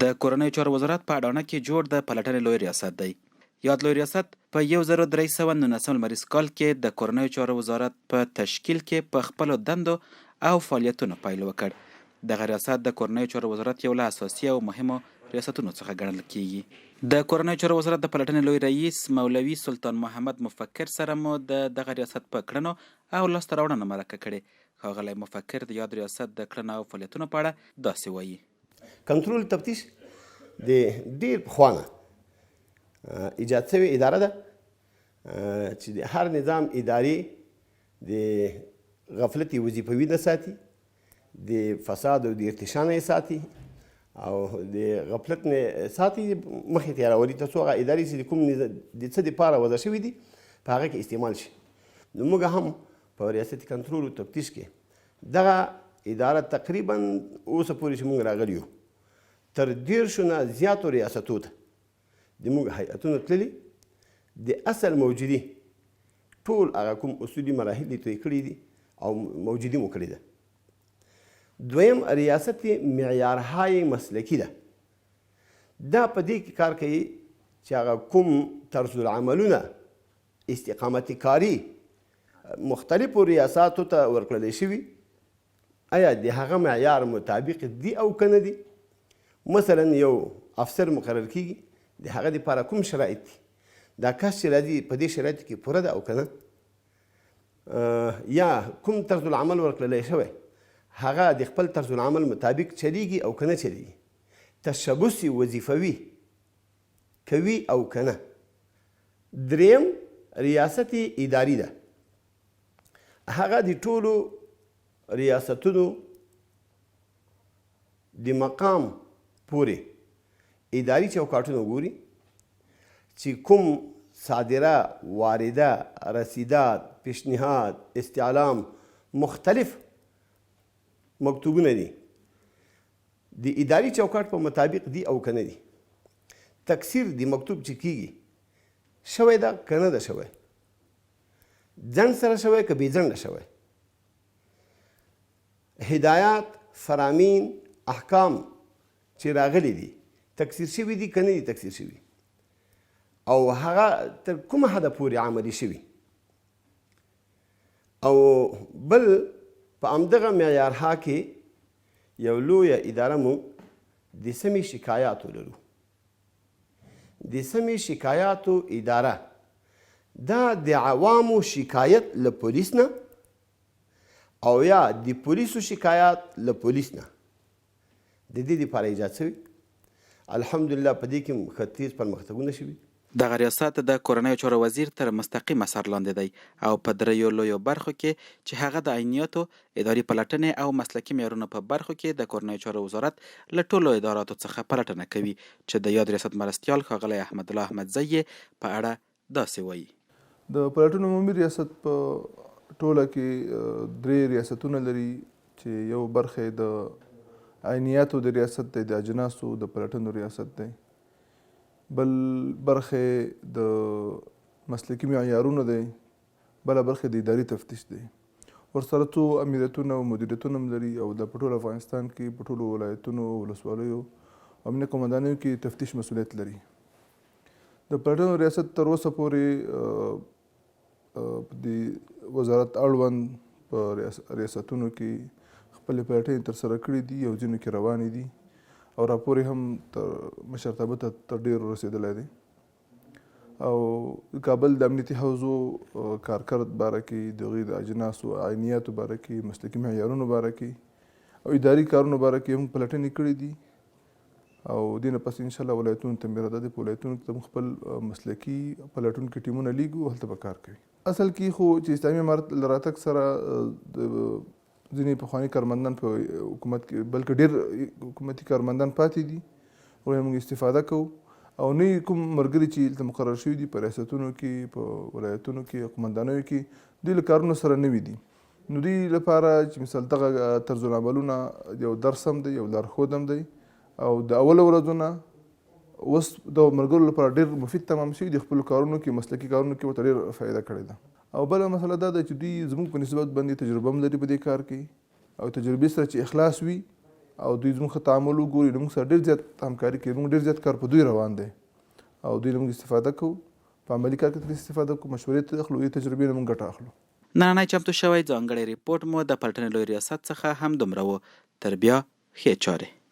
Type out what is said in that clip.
د کورنیو چارو وزارت په اډانه کې جوړ د پلټنې لوی ریاست دی. یاد لوی ریاست په 1319 لمریز کال کې د کورنیو چارو وزارت په تشکیل کې په خپلو دندو او فعالیتونو پیل وکړ. دغه ریاست د کورنیو چارو وزارت یو له اساسي او مهمو ریاستونو څخه ګڼل کیږي. د کورنیو چارو وزارت د پلټنې لوی رئیس مولوي سلطان محمد مفکر سره مو د دغه ریاست په کړنو او لاسته راوړنو مرکه کړې. ښاغلی مفکر د یاد ریاست د کړنو او فعالیتونو په اړه داسې وايي. کنترول تفتیش د ډیر پخوا نه ایجاد شوې اداره ده چې د هر نظام ادارې د غفلت وظیفوي نه ساتي، د فساد او د ارتشا نه یې ساتي او د غفلت نه ساتي، مخې ته یې راولي تر څو هغه ادارې چې د کوم د څه دپاره وضع شوي دي په هغه کې استعمال شي. نو موږ هم په ریاست کنترول او تفتیش کې دغه اداره تقریبا اوسه پورې چې موږ راغلي یو تر 30 نه زیاتو ریاستو ته د موږ هیئتونه تللي، د اصل موجودي ټول هغه کوم اصولي مراحل دي طی کړي دي او موجودي مو کړې ده. دویم ریاست معیارهای مسلکي ده، دا په دې کې کار کوي چې هغه کوم طرز العملونه استقامت کاري مختلفو ریاستو ته ورکړل شوي، ایا د هغه معیار مطابق دي او که نه دي. مثلا یو افسر مقرر کیږي، د هغه دپاره کوم شرایط دي، دا کس چې راځي په دې شرایطو کې پوره ده او که نه، یا کوم طرز العمل ورکړلی شوی هغه د خپل طرز العمل مطابق چلیږي او که نه چلیږي، تشبث وظیفوي کوي او که نه. دریم ریاست اداري ده، هغه د ټولو ریاستونو د مقام پورې اداري چوکاټونه ګوري چې کوم صادره، وارده، رسیدات، پیشنهاد، استعلام مختلف مکتوبونه دي د اداري چوکاټ په مطابق دي او که نه دي. تکثیر د مکتوب چې کیږي شوی ده که نه ده شوی، ځنډ سره شوی که بې ځنډه شوی، هدایات، فرامین، احکام چې راغلي دي تکثیر شوي دي که نه دي تکثیر شوي او هغه تر کومه حده پورې عملي شوي. او بل په همدغه معیارها کې یو لویه اداره موږ د سمې شکایاتو لرو. د سمې شکایاتو اداره دا د عوامو شکایت له پولیس نه او یا د پولیسو شکایات له پولیس نه د دې لپاره ایجاد شوی. الحمدلله په دې کې هم ښه تیز پرمختګونه شوي. دغه ریاست د کورنیو چارو وزیر تر مستقیم اثر لاندې دی او په دریو لویو برخو کې چې هغه د عینیاتو، اداري پلټنې او مسلکي معیارونو په برخو کې د کورنیو چارو وزارت له ټولو اداراتو څخه پلټنه کوي چې د یاد ریاست مرستیال ښاغلی احمدالله احمدزی یې په اړه داسې وايي. د پلټنو عمومي ریاست په ټوله کې درې ریاستونه لري چې یو برخه یې د عینیاتو د ریاست دی، د اجناسو د پلټنو ریاست دی، بل برخه یې د مسلکي معیارونو دی، بله برخه یې د اداري تفتیش دی. ورسره څو امیریتونه او مدیریتونه هم لري او دا په ټول افغانستان کې په ټولو ولایتونو، ولسوالیو او امنیه قومندانیو کې تفتیش مسولیت لري. د پلټنو ریاست تر اوسه پورې په دې وزارت اړوند په ریاستونو کې خپلې پلټنې ترسره کړې دي او ځینو کې روانې دي او راپور یې هم تر مشرتابه ته تر ډېرو رسېدلی دی او د کابل د امنیتي حوزو کارکرد باره کې، د هغوی د اجناسو عینیاتو باره کې، مسلکي معیارونو باره کې او اداري کارونو باره کې هم پلټنې کړې دي او دې نه پس انشاءالله ولایتونو ته مې اراده ده، په ولایتونو کې موږ خپل مسلکي پلټونکي ټیمونه لیږو، هلته به کار کوي. اصل کې خو چې اسلامي امارت له راتګ سره ځینې پخواني کارمندان په حکومت کې، بلکې ډېر حکومتي کارمندان پاتې دي، هغوی موږ استفاده کوو او نوي کوم ملګري چې دلته مقرر شوي دي په ریاستونو کې، په ولایتونو کې، قومندانیو کې، دوی له کارونو سره نوي دي، نو دوی لپاره چې مثال دغه طرزالعملونه یو درس هم دی، یو لارښود هم دی او د اولو ورځو نه اوس د ملګرو لپاره ډېر مفید تمام شوي دي، خپلو کارونو کې، مسلکي کارونو کې ورته ډېر فایده کړې ده. او بله مسله دا ده چې دوی زموږ په نسبت باندې تجربه هم لري په دې کار کې او تجربې سره چې اخلاص وي او دوی زموږ ښه تعامل وګوري، نو موږ سره ډېر زیات همکاري کوي. موږ ډېر زیات کار په دوی روان دی او دوی له موږ استفاده کوو، په عملي کار کې ترې استفاده کوو، مشورې ترې اخلو، دوی تجربې نه موږ ګټه اخلو. نننی چمتو شوی ځانګړی رپوټ مو د پلټنې لوی ریاست څخه همدومره و. تر بیا ښې چارې.